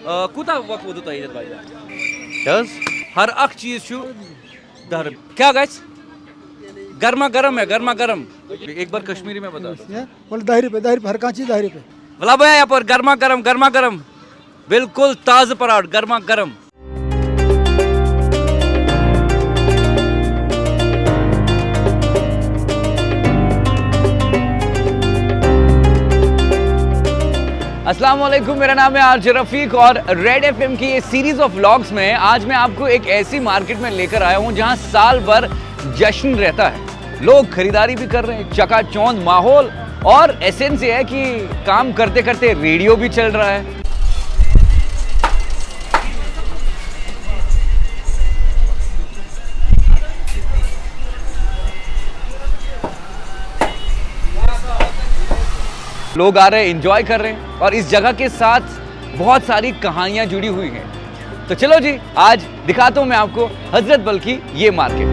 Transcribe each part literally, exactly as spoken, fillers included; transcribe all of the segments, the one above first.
آ، کوٗتاہ وقت ووتوٕ تۄہہِ ییٚتٮ۪تھ بَجہِ؟ کیٛاہ حظ؟ ہر اکھ چیٖز چھُ دَہ رۄپیہِ۔ کیٛاہ گژھِ؟ گرما گرم ہے، گرما گرم۔ ایک بار کشمیری میں بتا دو۔ یا، بولے دَہہِ رۄپیہِ، دَہہِ رۄپیہِ، ہر کانٛہہ چیٖز دَہہِ رۄپیہِ۔ ولا بھیا، یَپٲرۍ گرما گرم، گرما گرم۔ بالکل تازٕ پراٹھ، گرما گرم۔ السلام علیکم، میرا نام ہے آر جے رفیق اور ریڈ ایف ایم کی یہ سیریز آف ولاگز میں آج میں آپ کو ایک ایسی مارکیٹ میں لے کر آیا ہوں جہاں سال بھر جشن رہتا ہے۔ لوگ خریداری بھی کر رہے ہیں، چکا چوند ماحول، اور ایسنس یہ ہے کہ کام کرتے کرتے ریڈیو بھی چل رہا ہے۔ لوگ آ رہے ہیں، انجوائے کر رہے ہیں اور اس جگہ کے ساتھ بہت ساری کہانیاں جڑی ہوئی ہیں۔ تو چلو جی، آج دکھاتا ہوں میں آپ کو حضرت بل کی یہ مارکیٹ۔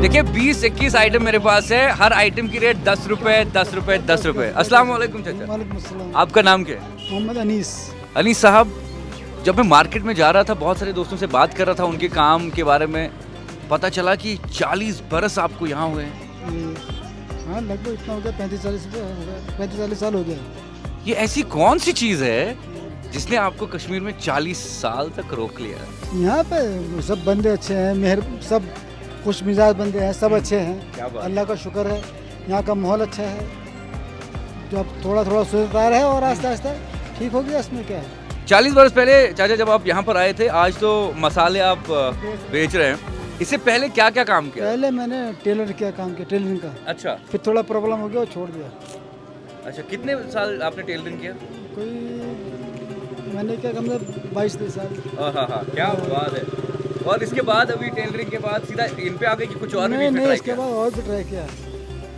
देखिए, बीस इक्कीस आइटम मेरे पास है, हर आइटम की रेट दस रुपए, दस रुपए, दस रुपए। अस्सलाम वालेकुम चाचा। वालेकुम अस्सलाम। आपका नाम क्या है? मोहम्मद अनीस। अनीस साहब, जब मैं मार्केट में जा रहा था, बहुत सारे दोस्तों से बात कर रहा था उनके काम के बारे में, पता चला कि चालीस बरस आपको यहाँ हुए हैं। ये, हाँ, लगभग इतना हो गया, पैंतीस चालीस हो गया, पैंतीस चालीस साल हो गया। ये ऐसी कौन सी चीज़ है जिसने आपको कश्मीर में चालीस साल तक रोक लिया? यहाँ पे वो सब बंदे अच्छे हैं, मेहर सब खुश मिजाज बंदे हैं, सब अच्छे हैं। क्या बात। अल्लाह का शुक्र है, यहाँ का माहौल अच्छा है। जो अब थोड़ा थोड़ा सुधरता रहे और आहिस्ता आहिस्ता ठीक हो गया, इसमें क्या है। चालीस बरस पहले चाचा, जब आप यहाँ पर आए थे, आज तो मसाले आप अ, बेच रहे हैं, इससे पहले क्या क्या काम किया? पहले मैंने टेलर किया, काम किया टेलरिंग का। अच्छा। फिर थोड़ा प्रॉब्लम हो गया और छोड़ दिया। अच्छा, कितने साल आपने टेलरिंग किया? कोई मैंने क्या कम से बाईस तेईस साल। हाँ हाँ हाँ, क्या बात है। और इसके बाद अभी टेलरिंग के बाद सीधा इन पे आ गए कि कुछ और भी नहीं बीच में नहीं, ट्राई इसके किया? बाद और भी ट्राई किया।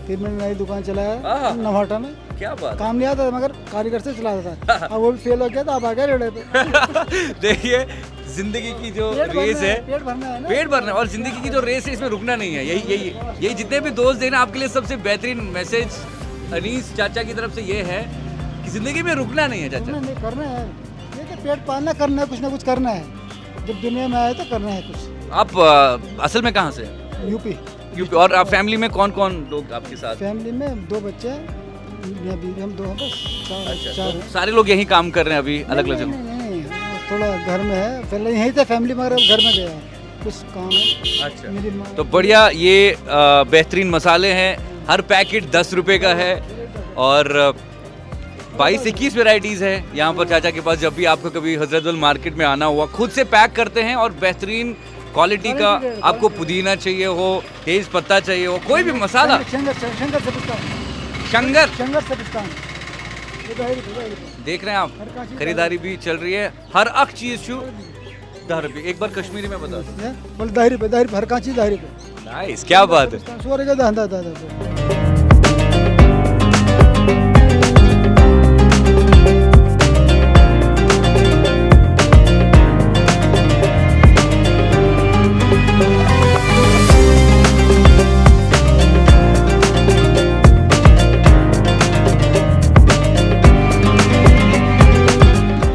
फिर मैंने नई दुकान चलाया हाँ, हाँ। नवाटा में। क्या बात है। काम नहीं आता था, मगर कारीगर से चलाता था। अब वो भी फेल हो गया, तो अब आ गया रेड़े पे। देखिए, जिंदगी की जो पेट भरना रेस है, है, पेट भरना है ना। पेट भरना है, और जिंदगी की जो रेस है, इसमें रुकना नहीं है। यही यही यही जितने भी दोस्त हैं ना, आपके लिए सबसे बेहतरीन मैसेज अनीस चाचा की तरफ से ये है कि जिंदगी में रुकना नहीं है चाचा। नहीं, नहीं, करना है। ये तो पेट पालना, करना है, कुछ ना कुछ करना है। जब दुनिया में आए तो करना है कुछ। आप अ, असल में कहाँ से हैं? यूपी। यूपी। और आप फैमिली में कौन कौन लोग आपके साथ? फैमिली में दो बच्चे हैं, मैं बीवी, हम दो हैं बस। चार, अच्छा, चार तो हैं। सारे लोग यहीं काम कर रहे हैं अभी, अलग अलग नहीं, जगह? नहीं, नहीं, नहीं, थोड़ा घर में है, पहले यहीं थे फैमिली, मगर अब घर में गया है, कुछ काम है। अच्छा। मेरी माँ तो बढ़िया, ये अ, बेहतरीन मसाले हैं, हर पैकेट दस रुपये का है और बाईस इक्कीस वैरायटीज है यहाँ पर चाचा के पास। जब भी आपको कभी हजरतबल मार्केट में आना हुआ, खुद से पैक करते हैं और बेहतरीन क्वालिटी का। क्वालिटी का, आपको क्वालिटी। पुदीना चाहिए हो, तेज पत्ता चाहिए हो, कोई भी मसाला। शंगर, शंगर, शंगर से पूछता हूँ। शंगर। शंगर से पूछता हूँ। ये तो है ही, है ही। देख रहे हैं आप, हर कांच की खरीदारी भी चल रही है। हर अख चीज छू दह रुपये। एक बार कश्मीरी में बता दो। ये बोले दह रुपये, दह रुपये, हर कांच की दह रुपये। नाइस, क्या बात है। सौ रुपये का दह, दह, दह, दह।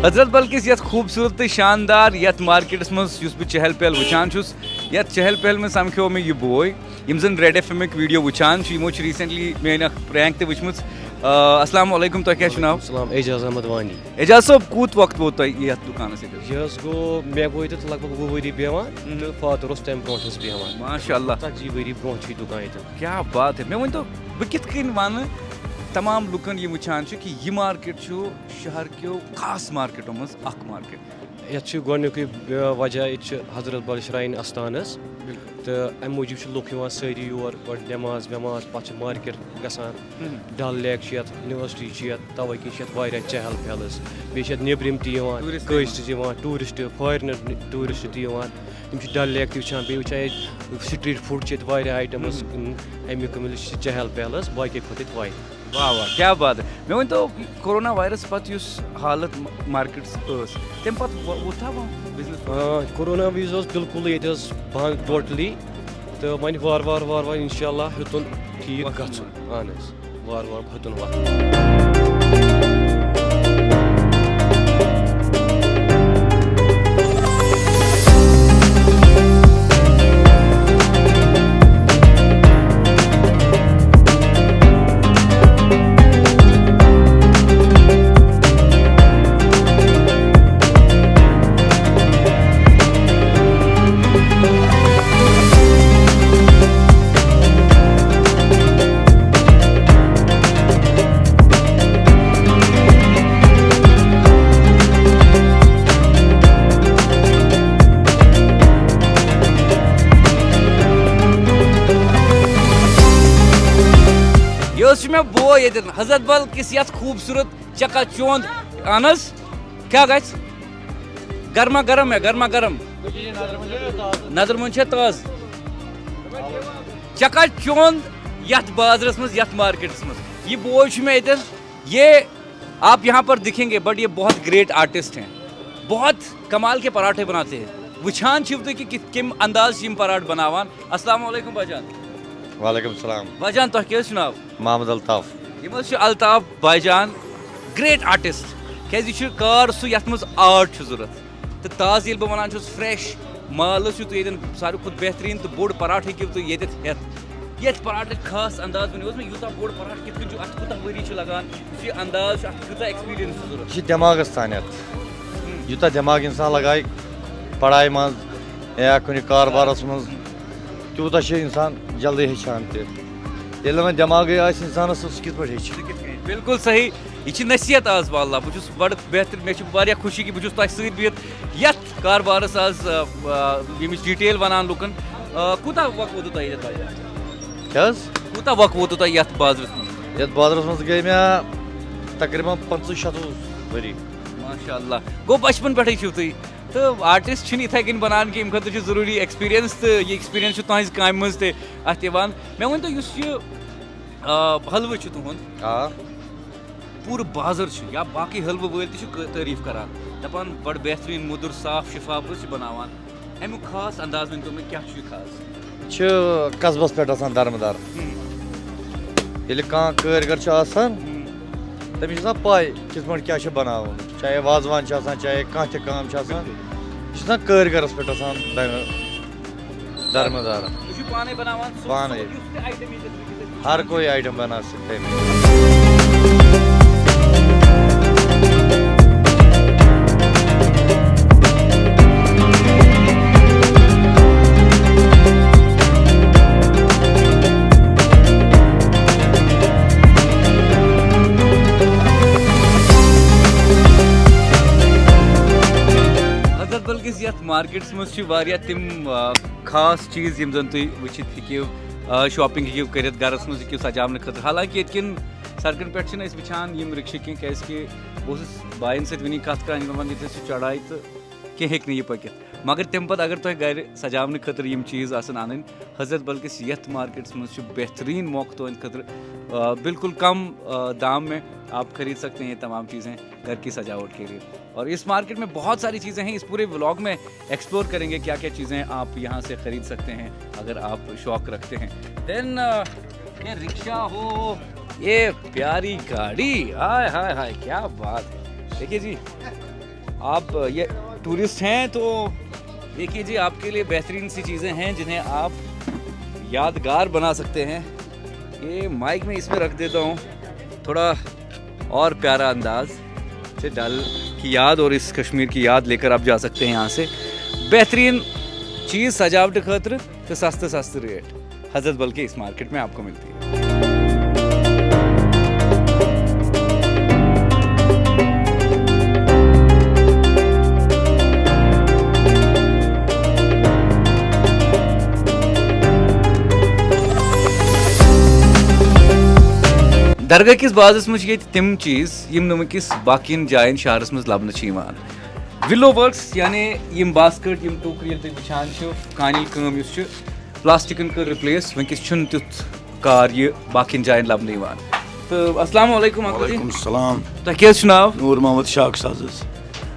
حضرت بلکس یتھ خوبصورت تہٕ شاندار یتھ مارکیٹس منٛز یُس بہٕ چہل پہل وٕچھان چھُس، یتھ چہل پہل منٛز سمکھیو مےٚ یہِ بوے، یِم زن ریڈ ایف ایم ویٖڈیو وٕچھان چھِ، یِمو چھِ ریسنٹلی میٲنۍ اکھ پرینک تہِ وٕچھمٕژ۔ آ، السلام علیکم، تۄہہِ کیٛاہ چھُ ناو؟ السلام، اعجاز احمد وانی۔ اعجاز صٲب، کوٗت وقت ووت تۄہہِ یتھ دُکانس ییٚتہِ؟ یہِ حظ گوٚو، مےٚ گوٚو ییٚتٮ۪تھ لگ بگ وُہ ؤری بیٚہوان، مہم۔ تہٕ فادر اوس تمہِ برونٛٹھ حظ بیٚہوان۔ ماشاء اللہ۔ ژتجی ؤری برونٛٹھ چھُ یہِ دُکان ییٚتٮ۪تھ۔ کیا بات ہے، مےٚ ؤنۍ تو، بہٕ کِتھ کٔنۍ ونہٕ تمام لُکن یہِ وٕچھان چھِ کہِ یہِ مارکیٹ چھُ شہر کیو خاص مارکیٹو منٛز اکھ مارکیٹ؟ یتھ چھُ گۄڈٕنیُکُے، آ، وجہ، ییٚتہِ چھِ حضرت بل شراین استان حظ۔ بِلکُل۔ تہٕ امہِ موٗجوٗب چھِ لُکھ یِوان سٲری یور، گۄڈٕ نٮ۪ماز وٮ۪ماز، پتہٕ چھِ مارکیٹ گژھان۔ مہم۔ ڈل لیک چھُ یتھ، یونیورسٹی چھِ یتھ، توے کِنۍ چھِ یتھ واریاہ چہل پہل حظ۔ بیٚیہِ چھِ یتھ نیٚبرِم تہِ یِوان، ٹوٗرسٹ تہِ کٲشرِ یِوان۔ تہِ یِوان، ٹوٗرسٹ، فارینر ٹوٗرسٹ تہِ یِوان۔ تِم چھِ ڈل لیک تہِ وٕچھان، بیٚیہِ وٕچھان ییٚتہِ سٹریٹ فوڈ چھِ ییٚتہِ واریاہ آیٹمٕز، مہم۔ امیُک مطلب چھِ چہل پہل حظ، باقٕے کھۄتہٕ ییٚتہِ واریاہ۔ واہ واہ، کیا بات ہے۔ مےٚ ؤنۍ تو، کورونا وایرس پتہٕ یُس حالت مارکیٹس ٲس، تمہِ پتہٕ وۄ- ووٚتھا وۄنۍ بزنس؟ آ، کورونا وِزِ اوس بِلکُل ییٚتہِ ٲس بنٛد ٹوٹلی، تہٕ وۄنۍ وارٕ وارٕ وارٕ وارٕ انشاءاللہ ہیوٚتُن ٹھیٖک وۄتھُن۔ گژھُن۔ اہن حظ، وارٕ وارٕ ہیوٚتُن وۄتھُن۔ یہِ حظ چھُ مےٚ بوے ییٚتٮ۪ن حضرت بل کِس یَتھ خوٗبصوٗرت چکا چوند۔ اہن حظ، کیٛاہ گژھِ؟ گرما گرم ہے، گرما گرم۔ نظر منٛز چھےٚ تازٕ۔ چکا چوند یَتھ بازرَس منٛز، یَتھ مارکیٹَس منٛز۔ یہِ بوے چھُ مےٚ ییٚتٮ۪ن، یہ آپ یہاں پر دکھیں گے، but یہ بہت گریٹ آرٹسٹ ہیں، بہت کمال کے پراٹھے بناتے ہیں۔ وٕچھان چھِو تُہۍ کہِ کِتھ کٔمۍ انداز چھِ یِم پراٹھ بناوان۔ السلام علیکم بھائی جان۔ وعلیکم السلام۔ بھائی جان، تۄہہِ کیٛاہ حظ چھُ ناو؟ محمد الطاف۔ یِم حظ چھِ الطاف بھائی جان، گریٹ آرٹسٹ، کیٛازِ یہِ چھُ کار سُہ یَتھ منٛز آرٹ چھُ ضوٚرَتھ۔ تہٕ تازٕ ییٚلہِ بہٕ وَنان چھُس، فریش مال حظ چھُ تُہۍ ییٚتٮ۪ن ساروی کھۄتہٕ بہتریٖن تہٕ بوٚڑ پراٹھ ہیٚکِو تُہۍ ییٚتٮ۪تھ ہیٚتھ۔ یَتھ پراٹھٕچ خاص انداز ؤنِو حظ مےٚ، یوٗتاہ بوٚڑ پراٹھ کِتھ کٔنۍ چھُ، اَتھ کوٗتاہ ؤری چھُ لَگان، یُس یہِ انداز چھُ، اَتھ کۭژاہ ایکسپیٖریَنس چھِ ضوٚرَتھ؟ یہِ چھِ دٮ۪ماغَس تانٮ۪تھ، یوٗتاہ دٮ۪ماغ اِنسان لَگایہِ پڑھایہِ منٛز یا کُنہِ کاربارَس منٛز، تیوٗتاہ چھُ اِنسان جلدی ہیٚچھان تہِ۔ ییٚلہِ نہٕ وۄنۍ دٮ۪ماغٕے آسہِ اِنسانَس، سُہ کِتھ پٲٹھۍ ہیٚچھِ؟ سُہ کِتھ کٔنۍ؟ بِلکُل صحیح۔ یہِ چھِ نصیحت آز واللہ۔ بہٕ چھُس بَڑٕ بہتر، مےٚ چھِ واریاہ خوشی کہِ بہٕ چھُس تۄہہِ سۭتۍ بِہِتھ یَتھ کاربارَس آز، آ، آ، ییٚمِچ ڈیٹیل وَنان لُکَن۔ آ، کوٗتاہ وقت ووتوٕ تۄہہِ یَتھ بازرَس؟ کیٛاہ حظ؟ کوٗتاہ وقت ووتوٕ تۄہہِ یَتھ بازرَس منٛز؟ یَتھ بازرَس منٛز گٔے مےٚ تقریٖباً پٕنٛژٕہ شَتوُہ ؤری۔ ماشاء اللہ۔ گوٚو بَچپَن پٮ۪ٹھٕے چھِو تُہۍ۔ تہٕ آرٹسٹ چھِنہٕ یِتھَے کٔنۍ بَنان کینٛہہ، اَمہِ خٲطرٕ چھِ ضروٗری ایکسپیٖریَنس، تہٕ یہِ ایکسپیٖریَنس چھُ تُہٕنٛزِ کامہِ منٛز تہِ اَتھِ یِوان۔ مےٚ ؤنۍ تو، یُس یہِ، آ، حلوٕ چھُ تُہُنٛد، آ۔ پوٗرٕ بازر چھُ یا باقٕے حلوٕ وٲلۍ تہِ چھِ کٲ-، تعریٖف کران، دَپان بَڑٕ بہتریٖن، موٚدُر، صاف شِفاف حظ چھِ بَناوان۔ اَمیُک خاص انداز ؤنۍ تو مےٚ، کیٛاہ چھُ یہِ خاص؟ یہِ چھُ قصبس پٮ۪ٹھ آسان دَرمٕدار۔ ہُم۔ ییٚلہِ کانٛہہ کٲرۍ گر چھُ آسان، ہُم۔ تٔمِس چھِ آسان پَے کِتھ پٲٹھۍ کیٛاہ چھُ بَناوُن، چاہے وازوان چھُ آسان، چاہے کانٛہہ تہِ کٲم چھِ آسان، بِلکُل۔ یہِ چھُ آسان کٲرۍ گرس پٮ۪ٹھ آسان دَرمٕدار۔ تُہۍ چھِو پانَے بَناوان سُہ، پانَے۔ سُہ یُس تہِ آیٹم ییٚتہِ وٕنکیٚس أسۍ ہر وٕچھان کوئی چھِ؟ آیٹم بنا سکتے ہیں۔ حضرت بل کِس یَتھ مارکیٹَس منٛز چھِ واریاہ تِم، آ، خاص چیٖز یِم زَن تُہۍ وٕچھِتھ ہیٚکِو، آ، شاپِنٛگ ہیٚکِو کٔرِتھ، گَرَس منٛز ہیٚکِو سجاونہٕ خٲطرٕ۔ حالانکہ ییٚتہِ کٮ۪ن سڑکَن پٮ۪ٹھ چھِنہٕ أسۍ وٕچھان یِم رِکشہٕ کینٛہہ، کیٛازِکہِ بہٕ اوسُس بایَن سۭتۍ وٕنی کَتھ کَران، یِم دَپان ییٚتہِ حظ چھِ چڑایہِ تہٕ کینٛہہ ہیٚکہِ نہٕ یہِ پٔکِتھ۔ مگر تَمہِ پَتہٕ اگر تۄہہِ گَرِ سجاونہٕ خٲطرٕ یِم چیٖز آسَن اَنٕنۍ، حضرت بل کِس یَتھ مارکیٹَس منٛز چھُ بہتریٖن موقعہٕ تُہٕنٛدِ خٲطرٕ، آ، بالکل کم، آ، دام میں آپ خرید سکتے ہیں یہ تمام چیزیں گھر کی سجاوٹ کے لیے۔ اور اس مارکیٹ میں بہت ساری چیزیں ہیں، اس پورے ولاگ میں ایکسپلور کریں گے کیا کیا چیزیں آپ یہاں سے خرید سکتے ہیں اگر آپ شوق رکھتے ہیں۔ دین، آ، یہ رکشہ ہو، یہ پیاری گاڑی، ہائے ہائے ہائے، کیا بات ہے۔ دیکھیے جی، آپ یہ ٹورسٹ ہیں تو دیکھیے جی، آپ کے لیے بہترین سی چیزیں ہیں جنہیں آپ یادگار بنا سکتے ہیں۔ یہ مائک میں اس میں رکھ دیتا ہوں، تھوڑا اور پیارا انداز سے ڈل کی یاد اور اس کشمیر کی یاد لے کر آپ جا سکتے ہیں یہاں سے۔ بہترین چیز سجاوٹ خٲطرٕ تہٕ سستہٕ سستہٕ ریٹ۔ حضرت بل کے اس مارکیٹ میں آپ کو ملتی ہے۔ درگاہ کِس بازرس منٛز چھِ ییٚتہِ تِم چیٖز یِم نہٕ وٕنکیٚس باقین جاین شہرس منٛز لبنہٕ چھِ یِوان۔ ولو ورکس، یعنی یِم باسکٹ، یِم ٹوکرِ ییٚلہِ تُہۍ وٕچھان چھِو، کانی کٲم یُس چھِ، پلاسٹکن کٔر رِپلیس۔ وٕنکیٚس چھُنہٕ تیُتھ کار یہِ باقین جاین لبنہٕ یِوان۔ تہٕ السلام علیکم uncle جی۔ وعلیکم السلام۔ تۄہہِ کیٛاہ حظ چھُ ناو؟ نور محمد شاخ ساز حظ۔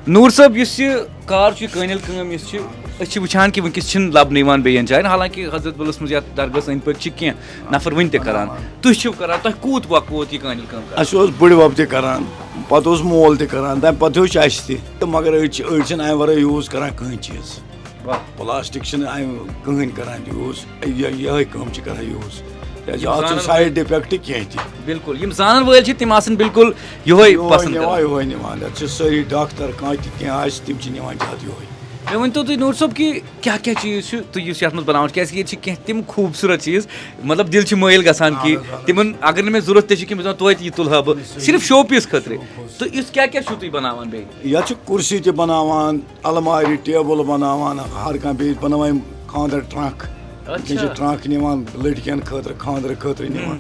نور صٲب، یُس یہِ کار چھُ، یہِ کٲنِل کٲم یُس چھِ، أسۍ چھِ وٕچھان کہِ وٕنکیٚس چھِنہٕ لَبنہٕ یِوان بیٚیَن جایَن، حالانکہِ حضرت بَلَس منٛز یَتھ درگاہَس أنٛدۍ پٔکۍ چھِ کینٛہہ نفر وٕنہِ تہِ کَران۔ تُہۍ چھِو کَران، تۄہہِ کوٗت وق ووت یہِ کٲنِل کٲم کَران؟ اَسہِ اوس بٕڈِ بَب تہِ کَران، پَتہٕ اوس مول تہِ کَران، تَمہِ پَتہٕ ہیوٚچھ اَسہِ تہِ۔ تہٕ مگر أڑۍ چھِ، أڑۍ چھِنہٕ اَمہِ وَرٲے یوٗز کَران کٕہٕنۍ چیٖز۔ واہ۔ پلاسٹک چھِنہٕ اَمہِ کٕہٕنۍ کَران یوٗز، یہِ یِہوٚے کٲم چھِ کَران یوٗز۔ کیٛازِ یِم اَتھ چھُنہٕ زانَن سایڈ ڈِفیکٹ کینٛہہ تہِ۔ بِلکُل، یِم زانَن وٲلۍ چھِ، تِم آسَن بِلکُل یِہوٚے یِہوٚے پَسنٛد نِوان، کَران۔ یِہوٚے نِوان۔ یَتھ چھِ سٲری ڈاکٹر، کانٛہہ تہِ کینٛہہ آسہِ، تِم چھِ نِوان زیادٕ یِہوٚے۔ مےٚ ؤنۍ تو تُہۍ نوٗر صٲب کہِ کیٛاہ کیٛاہ چیٖز چھِ تُہۍ یُس یَتھ منٛز بَناوان چھِ؟ کیٛازِکہِ ییٚتہِ چھِ کینٛہہ تِم خوٗبصوٗرت چیٖز، مطلب دِل چھِ مٲیِل گژھان کہِ اَہَن حظ، اَہَن حظ۔ تِمَن اگر نہٕ مےٚ ضوٚرَتھ تہِ چھِ کینٛہہ، بہٕ چھُس دَپان توتہِ یہِ تُلہٕ ہا بہٕ۔ صرف شو پیٖس خٲطرٕ۔ تہٕ یُس کیٛاہ کیٛاہ چھُو تُہۍ بَناوان بیٚیہِ؟ یَتھ چھِ کُرسی تہِ بَناوان، اَلمارِ، ٹیبٕل بَناوان، ہر کانٛہہ، بیٚیہِ بَناوان یِم خانٛدر ٹرٛنٛک۔ اچھا۔ یِم چھِ ٹرٛنٛک نِوان لٔڑکِیَن خٲطرٕ، خانٛدرٕ خٲطرٕ نِوان۔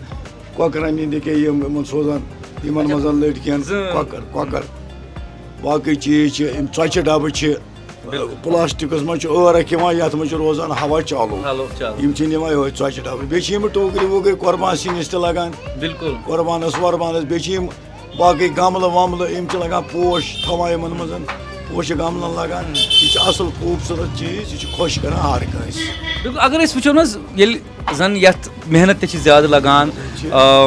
کۄکرَن ہِنٛدۍ کیٛاہ یِم یِمَن سوزان، یِمَن اچھا۔ منٛز لٔڑکِیَن زٲن۔ کۄکَر، کۄکَر۔ باقٕے چیٖز چھِ، یِم ژۄچہِ ڈَبہٕ چھِ۔ پلاسٹکس منٛز چھُ ٲرَکھ یِوان، یَتھ منٛز چھُ روزان ہوا چالوٗ۔ ہیلو، چالوٗ۔ یِم چھِ نِوان یِہوٚے ژۄچہِ ڈَبہٕ۔ بیٚیہِ چھِ یِم ٹوکرِ ووکرِ قۄربان سِنِس تہِ لَگان۔ بِلکُل۔ قۄربانَس وۄربانَس، بیٚیہِ چھِ یِم باقٕے گملہٕ وملہٕ، یِم چھِ لَگان پوش تھاوان یِمَن منٛز۔ پوشہِ گملَن لَگان۔ یہِ چھِ اَصٕل خوٗبصوٗرت چیٖز، یہِ چھِ خۄش کَران ہر کٲنٛسہِ۔ بِلکُل، اگر أسۍ وٕچھو نہ حظ، ییٚلہِ زَن یَتھ محنت تہِ چھِ زیادٕ لَگان، آ،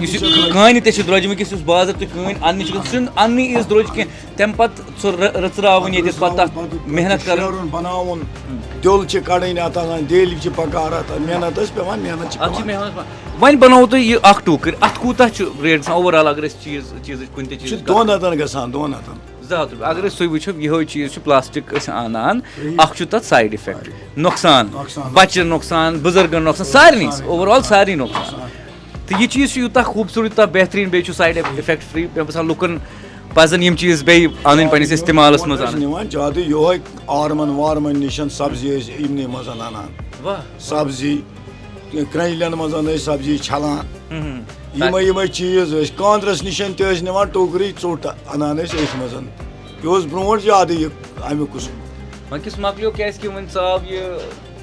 یُس یہِ کانہِ تہِ چھِ درٛوٚجہِ، وٕنکیٚس یُس بازر تُہۍ کٲنۍ اَننہِ چھِ گژھان، سُہ چھُنہٕ اَننٕے یِژھ درٛوٚجہِ کینٛہہ، تَمہِ پَتہٕ سُہ رٕ-، رٕژراوٕنۍ ییٚتہِ، پَتہٕ تَتھ محنت کَرٕنۍ۔ شیرُن بَناوُن، دیُل چھِ کَڑٕنۍ اَتھ آسان، دیلہِ چھِ بَکار اَتھ، محنت ٲس پٮ۪وان، محنت چھِ اَتھ چھِ پٮ۪وان۔ محنت پٮ۪وان۔ وۄنۍ بَنوو تۄہہِ یہِ اَکھ ٹوٗکٕر، اَتھ کوٗتاہ چھُ ریٹ گژھان اوور آل؟ اگر أسۍ چیٖز، چیٖزٕچ کُنہِ تہِ یہِ چھُ چیٖزٕچ دۄن ہَتَن گژھان، دۄن ہَتَن۔ زٕ ہَتھ رۄپیہِ۔ اگر أسۍ تُہۍ وٕچھِو، یِہوٚے چیٖز چھُ پلاسٹک أسۍ اَنان، اَکھ چھُ تَتھ سایڈ اِفیکٹ، نۄقصان، نۄقصان۔ بَچَن نۄقصان، بُزرگَن نۄقصان، سارنٕے، اوور آل سارنٕے نۄقصان۔ تہٕ یہِ چیٖز چھُ یوٗتاہ خوٗبصوٗرت، یوٗتاہ بہتریٖن، بیٚیہِ چھُ سایڈ اِفیکٹ فری۔ مےٚ باسان لُکَن پَزَن یِم چیٖز بیٚیہِ اَنٕنۍ پنٛنِس استعمالَس منٛز أسۍ اَنٕنۍ۔ نِوان زیادٕ یِہوٚے آرمَن وارمَن نِش سبزی ٲسۍ یِمنٕے منٛز اَنان۔ واہ۔ سبزی، کرٛنٛجلٮ۪ن منٛز ٲسۍ سبزی چھَلان۔ ہُم۔ یِمَے یِمَے چیٖز ٲسۍ۔ کانٛدرَس نِش تہِ ٲسۍ نِوان ٹوکرِ ژوٚٹ اَنان ٲسۍ أتھۍ منٛز۔ یہِ اوس برونٛٹھ زیادٕ یہِ اَمیُک قٕسٕم۔ وۄنۍ کِس مۄکلیو، کیٛازِکہِ وۄنۍ ژاو یہِ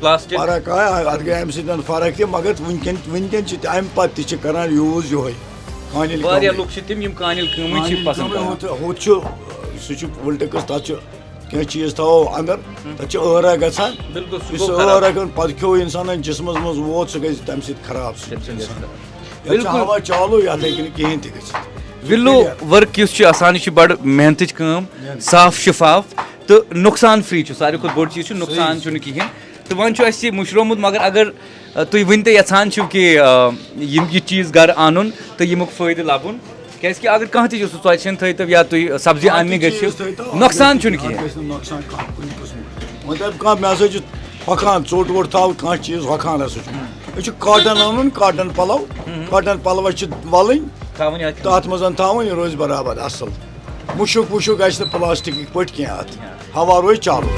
پلاسٹک۔ فرق آے، اَتھ گٔے اَمہِ سۭتۍ فرق تہِ، مگر وٕنکٮ۪ن، وٕنکٮ۪ن چھِ تہِ، اَمہِ پَتہٕ تہِ چھِ کَران یوٗز یِہوٚے کانِل واریاہ کٲمٕے۔ لُکھ چھِ تِم، یِم کانِل کٲمٕے چھِ کانِل پَسنٛد کٲمٕے۔ کَران۔ ہُتھ، ہُتھ چھُ، سُہ چھُ وٕلٹہٕ قٕسٕم، تَتھ چھُ کینٛہہ چیٖز تھاوو اَندَر، تَتھ چھُ ٲرَکھ گژھان۔ بِلکُل، سُہ یُس گوٚو سُہ خراب۔ ٲرَکھ پَتہٕ کھیوٚو اِنسانَن جِسمَس منٛز ووت، سُہ گژھِ تَمہِ سۭتۍ خراب سُہ تَمہِ سۭتۍ گژھِ اِنسان۔ خراب۔ یَتھ چھُ بِلکُل۔ ہوا چالوٗ، یَتھ ہیٚکہِ نہٕ کِہیٖنۍ تہِ گٔژھِتھ۔ وِلو ؤرک یُس چھُ آسان، یہِ چھُ بڑٕ محنتٕچ کٲم، صاف شفاف تہٕ نۄقصان فری چھُ۔ ساروی کھۄتہٕ بوٚڑ چیٖز چھُ نۄقصان چھُنہٕ کِہیٖنۍ۔ تہٕ وۄنۍ چھُ اَسہِ یہِ مُشرومُت، مگر اگر، آ، تُہۍ وٕنہِ تہِ یژھان چھِو کہِ، آ، یِم یہِ چیٖز گرٕ اَنُن تہٕ ییٚمیُک فٲیدٕ لَبُن، کیٛازِکہِ اگر کانٛہہ تہِ یُس ژۄچہِ ہَن تھٲیِو یا تُہۍ سبزی اَننہِ گٔژھِو، چیٖز تھٲیتو، نۄقصان چھُنہٕ اَتھ کِہیٖنۍ۔ گژھِ نہٕ نۄقصان کانٛہہ کُنہِ قٕسمُک۔ وۄنۍ دَپہِ کانٛہہ، مےٚ ہسا چھُ ہۄکھان، ژوٚٹ ووٚٹ تھاو، کانٛہہ چیٖز ہۄکھان ہسا چھُ۔ أسۍ چھِ کاٹن اَنُن، کاٹن پَلو، کاٹن پَلوَس چھِ وَلٕنۍ، تھاوٕنۍ اَتھ۔ تَتھ منٛز تھاوٕنۍ، یہِ روزِ برابر اَصٕل۔ مُشُک وُشُک گژھِ نہٕ پلاسٹکٕکۍ پٲٹھۍ کینٛہہ اَتھ۔ ہوا روزِ چالوٗ۔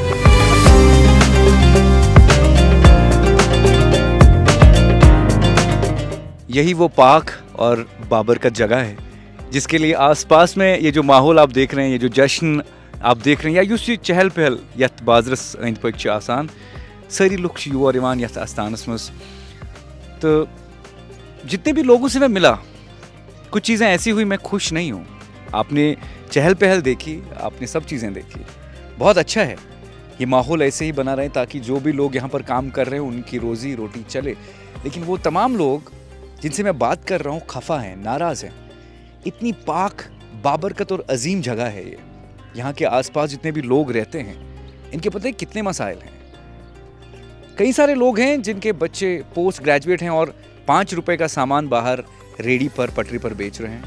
یہی وہ پاک اور بابرکت جگہ ہے، جس کے لیے آس پاس میں یہ جو ماحول آپ دیکھ رہے ہیں، یہ جو جشن آپ دیکھ رہے ہیں، یا یُس یہِ چہل پہل یَتھ بازرَس أنٛدۍ پٔکۍ چھِ آسان، سٲری لُکھ چھِ یور یِوان یَتھ آستانَس منٛز۔ تہٕ جتنے بھی لوگوں سے میں ملا، کچھ چیزیں ایسی ہوئی، میں خوش نہیں ہوں۔ آپ نے چہل پہل دیکھی، آپ نے سب چیزیں دیکھی، بہت اچھا ہے۔ یہ ماحول ایسے ہی بنا رہے تاکہ جو بھی لوگ یہاں پر کام کر رہے ہیں، ان کی روزی روٹی چلے۔ لیکن وہ تمام لوگ جن سے میں بات کر رہا ہوں، خفا ہیں، ناراض ہیں۔ اتنی پاک، بابرکت اور عظیم جگہ ہے یہ۔ یہاں کے آس پاس جتنے بھی لوگ رہتے ہیں، ان کے پتہ ہے کتنے مسائل ہیں۔ کئی سارے لوگ ہیں جن کے بچے پوسٹ گریجویٹ ہیں اور پانچ روپے کا سامان باہر ریڑھی پر، پٹری پر بیچ رہے ہیں۔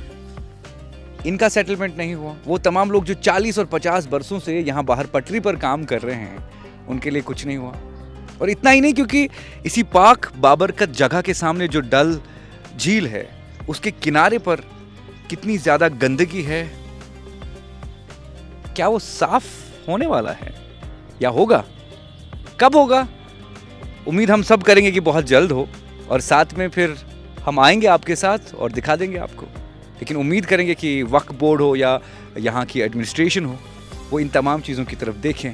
ان کا سیٹلمنٹ نہیں ہوا۔ وہ تمام لوگ جو چالیس اور پچاس برسوں سے یہاں باہر پٹری پر کام کر رہے ہیں، ان کے لیے کچھ نہیں ہوا۔ اور اتنا ہی نہیں، کیونکہ اسی پاک بابرکت جگہ کے سامنے جو ڈل جھیل ہے، اس کے کنارے پر کتنی زیادہ گندگی ہے، کیا وہ صاف ہونے والا ہے یا ہوگا؟ کب ہوگا؟ امید ہم سب کریں گے کہ بہت جلد ہو، اور ساتھ میں پھر ہم آئیں گے آپ کے ساتھ اور دکھا دیں گے آپ کو۔ لیکن امید کریں گے کہ وقف بورڈ ہو یا یہاں کی ایڈمنسٹریشن ہو، وہ ان تمام چیزوں کی طرف دیکھیں۔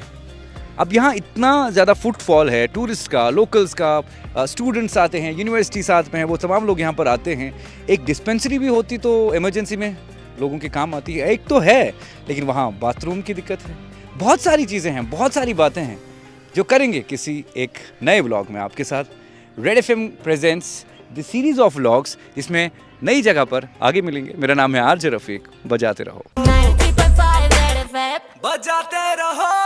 अब यहाँ इतना ज़्यादा फुटफॉल है टूरिस्ट का, लोकल्स का, स्टूडेंट्स आते हैं, यूनिवर्सिटी साथ में है, वो तमाम लोग यहाँ पर आते हैं। एक डिस्पेंसरी भी होती तो इमरजेंसी में लोगों के काम आती है। एक तो है, लेकिन वहाँ बाथरूम की दिक्कत है। बहुत सारी चीज़ें हैं, बहुत सारी बातें हैं जो करेंगे किसी एक नए व्लॉग में आपके साथ। Red F M presents the series of vlogs, जिसमें नई जगह पर आगे मिलेंगे। मेरा नाम है आरजे रफीक। बजाते रहो। ninety point five Red F M. बजाते रहो।